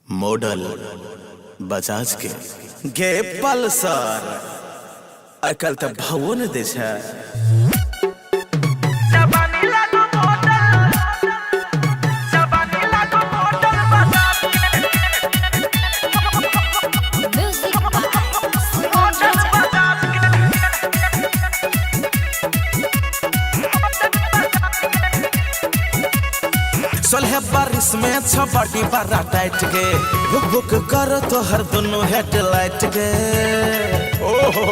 Model Bajaj के गे Pulsar आइ काल्हि तऽ भावो नहि दै छै। Music by Simon Raja. 16 बारिश में छ बड़ी बड़ा टाइट गे, भुक भुक कर तो हर दुनू हेडलाइट गे। ओहो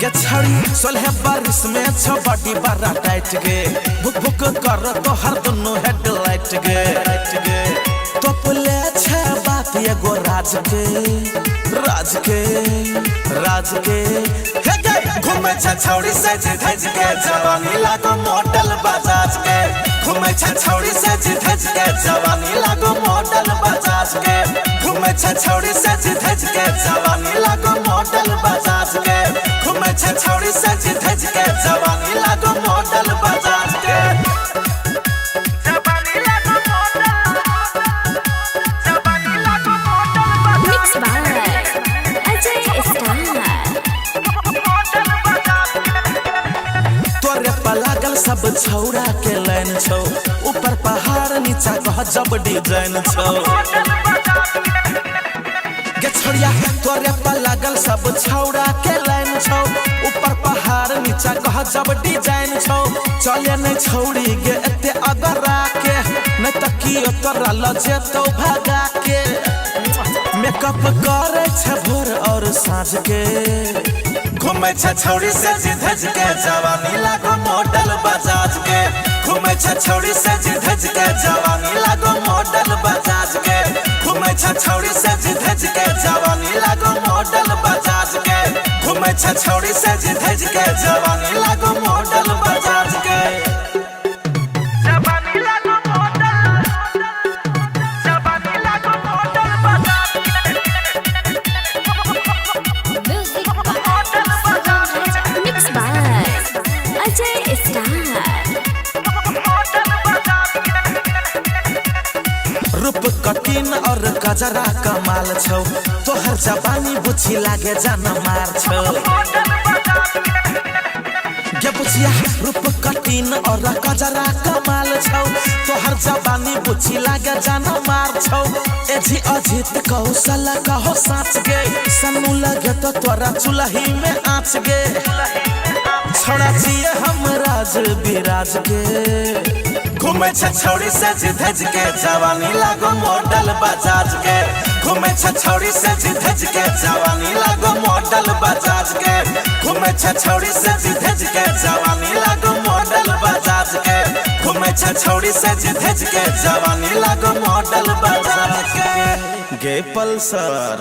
गे छड़ी 16 बारिश में छ बड़ी बड़ा टाइट गे, भुक भुक कर तो हर दुनू हेडलाइट गे। तोपले छ बात एगो राज के, राज के, राज के। हे गे घूमे छ छौड़ी सज धज के, जवानी लागो मॉडल बजाज के। घूमे छ छौड़ी सज धज के, जवानी लागो मॉडल बजाज के। घूमे छ छौड़ी सज धज के, जवानी लागो मॉडल बजाज के। घूमे छ छौड़ी सज धज के, जवानी लागो मॉडल बजाज के। Mix by Ajay Star. तोरे पर लागल सब छौड़ा के लाइन छौ, ऊपर पहाड़ नीचा गजब डिजाइन छौ। गे छोड़िया तोरे पर लागल सब छौड़ा के लाइन छौ, ऊपर पहाड़ नीचा गजब डिजाइन छौ। चले नहीं छौड़ी गे एते अगरा के, नहीं तकियो तोरा लजेतौ भगा के। मेकअप करे छे भोर और साँझ के, घूमे छे छौड़ी सज धज के, जवानी लागो मॉडल बजाज के। घूमे छे छौड़ी सज धज के, जवानी लागो मॉडल बजाज के। घूमे छे छौड़ी सज धज के, जवानी लागो मॉडल बजाज के। घूमे छे छौड़ी सज धज के, जवानी लागो मॉडल बजाज के। Music by Simon Raja. Mix by Ajay Star. रूप कटिन और कजरा कमाल छौ, तोहर जवानी बुझी लागे जान मार छौ। गे बुझिया रूप कटिन और कजरा कमाल छौ, तोहर जवानी बुझी लागे जान मार छौ। एझी अजित कौशल कहो साँच गे, सन्नू लगे तो तोरा चुलही में आँच गे। छोड़ा छिए हम राज बिराज के, घूमे छे छौड़ी सज धज के, जवानी लागो मॉडल बजाज के। घूमे छे छौड़ी सज धज के, जवानी लागो मॉडल बजाज के। घूमे छे छौड़ी सज धज के, जवानी लागो मॉडल बजाज के। घूमे छे छौड़ी सज धज के, जवानी लागो मॉडल बजाज के। गे पल्सर।